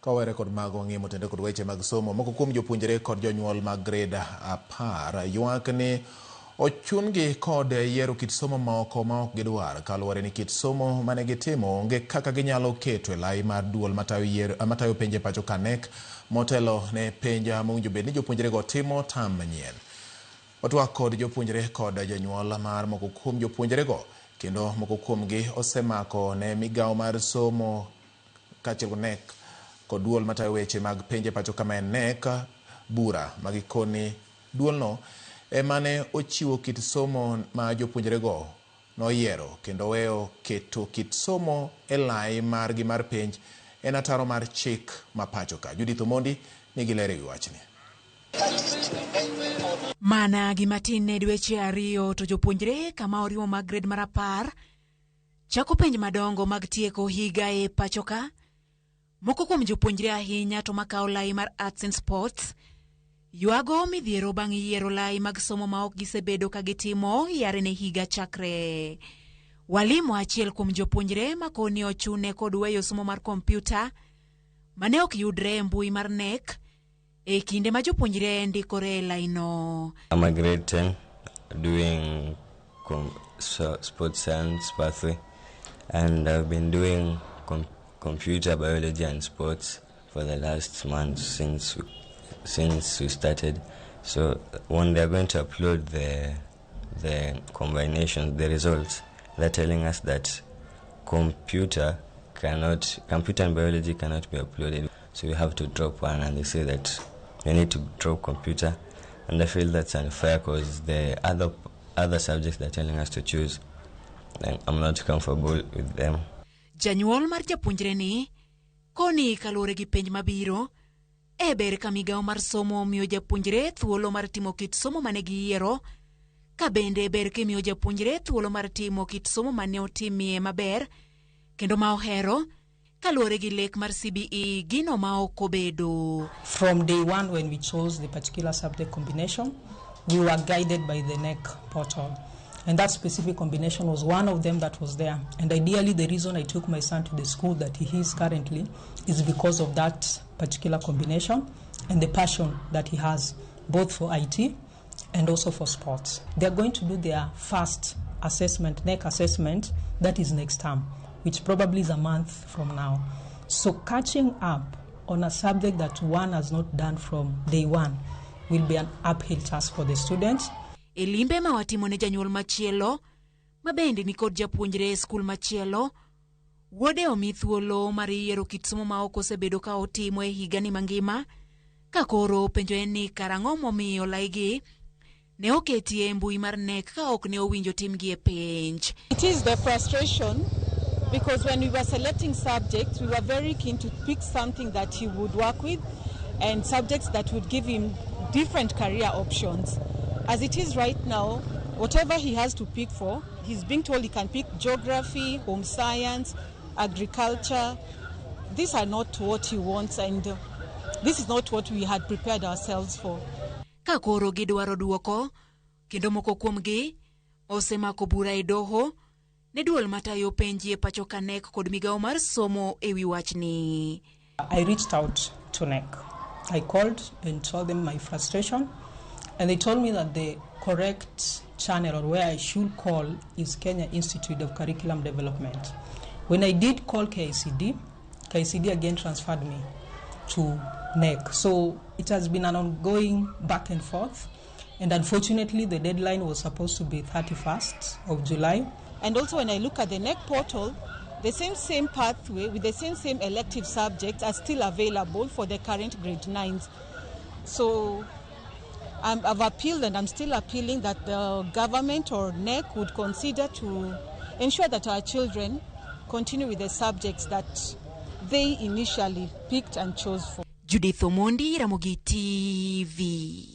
Ka wawere kod mago, wang'iyo motenore kod weche mag somo. Moko kuom jopuonjre kod jonyuol mag grade 10 ywak ni ochun-gi kod yiero kit somo moko ma ok gidwar kaluwore ni kit somo mane gitimo onge kaka ginyalo keto e lai mar duol matayo yier matayo penj e pacho ka KNEC motelo ne penj mowinjo bed ni jopuonjrego timo tam manyien. Watwak kod jopuonjre kod jonyuol mar moko kuom jopuonjrego kendo moko kuomgi osemako ne migawo mar somo kaachiel kod KNEC kod duol matayo weche mag penj e pacho ka ma en KNEC bura ma gikoni duolno ema ne ochiwo kit somo ma jopuonjrego noyiero kendo weyo keto kit somo e lai margi mar penj en ataro mar chik ma pacho ka. Judith Omondi nigi ler e wi wachni. Mana gimatin ne dweche 2 to jopuonjre kama oriwo mag grade mar 10 chako penj madongo mag tieko higa e pacho ka. Moko kuom jopuonjre ahinya to makawo lai mar Arts and Sports ywago midhiero bang' yiero lai mag somo ma ok gisebedo ka gitimo yare ne higa chakre. Walimo achiel kuom jopuonjre makoni ochune kod weyo somo mar kompyuta mane ok yudre e mbui mar KNEC e kinde ma jopuonjre ndikore e laino. I'm a grade 10 doing sports science pathway, and I've been doing computer biology and sports for the last month since we started. So when they're going to upload the combination, the results, they're telling us that computer and biology cannot be uploaded. So we have to drop one, and they say that we need to drop computer, and I feel that's unfair because the other subjects they're telling us to choose, and I'm not comfortable with them. Janyuol mar japuonjre ni koni kaluwore gi penj mabiro e ber ka migawo mar somo omiyo japuonjre thuolo mar timo kit somo mane giyiero ka bende ber kimiyo japuonjre thuolo mar timo kit somo mane otimie maber kendo ma ohero kaluwore gi lek mar CBE gino ma ok obedo. From day one when we chose the particular subject combination, we were guided by the KNEC portal. And that specific combination was one of them that was there. And ideally, the reason I took my son to the school that he is currently is because of that particular combination and the passion that he has, both for IT and also for sports. They're going to do their first assessment, KNEC assessment, that is next term, which probably is a month from now. So catching up on a subject that one has not done from day one will be an uphill task for the students. E limbe ma watimo ne janyuol machielo ma bende nikod japuonjre e skul machielo, wuode omi thuolo mar yiero kit somo ma ok osebedo ka otimo e higani mangima ka koro penjo en ni karang'o momiyo laigi ne oketi e mbui mar KNEC ka ok ne owinjo timgi e penj. It is the frustration because when we were selecting subjects, we were very keen to pick something that he would work with and subjects that would give him different career options. As it is right now, whatever he has to pick for, he's being told he can pick geography, home science, agriculture. These are not what he wants, and this is not what we had prepared ourselves for. Ka koro gidwaro duoko kendo moko kuomgi osemako bura e doho ne duol matayo penj e pacho ka KNEC kod migawo mar somo e wi wachni. I reached out to KNEC. I called and told them my frustration, and they told me that the correct channel or where I should call is Kenya Institute of Curriculum Development. When I did call KICD, KICD again transferred me to KNEC. So it has been an ongoing back and forth. And unfortunately, the deadline was supposed to be 31st of July. And also when I look at the KNEC portal, the same pathway with the same elective subjects are still available for the current grade 9s. So I've appealed, and I'm still appealing, that the government or KNEC would consider to ensure that our children continue with the subjects that they initially picked and chose for. Judith Omondi, Ramogi TV.